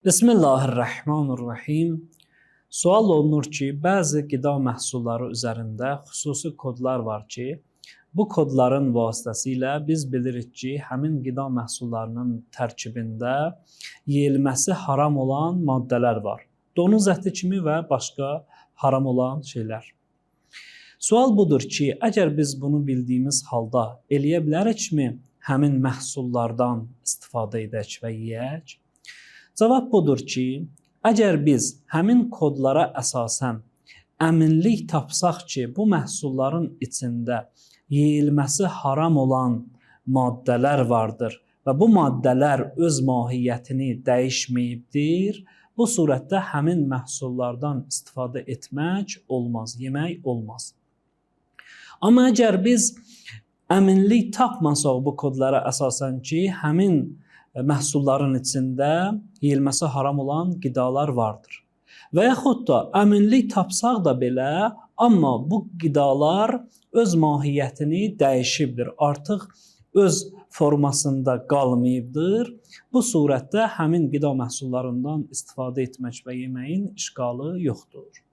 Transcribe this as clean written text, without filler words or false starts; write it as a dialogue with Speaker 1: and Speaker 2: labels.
Speaker 1: Bismillahirrahmanirrahim. Sual olunur ki, bəzi qida məhsulları üzərində xüsusi kodlar var ki, bu kodların vasitəsilə biz bilirik ki, həmin qida məhsullarının tərkibində yeyilməsi haram olan maddələr var. Donuz əti kimi və başqa haram olan şeylər. Sual budur ki, əgər biz bunu bildiyimiz halda eləyə bilərikmi həmin məhsullardan istifadə edək və yeyək? Cavab budur ki, əgər biz həmin kodlara əsasən əminlik tapsaq ki, bu məhsulların içində yeyilməsi haram olan maddələr vardır və bu maddələr öz mahiyyətini dəyişməyibdir, bu surətdə həmin məhsullardan istifadə etmək olmaz, yemək olmaz. Amma əgər biz əminlik tapmasaq bu kodlara əsasən ki, həmin məhsulların içində yeyilməsi haram olan qidalar vardır. Və yaxud da əminlik tapsaq da belə, amma bu qidalar öz mahiyyətini dəyişibdir. Artıq öz formasında qalmayıbdır. Bu surətdə həmin qida məhsullarından istifadə etmək və yeməyin işqalı yoxdur.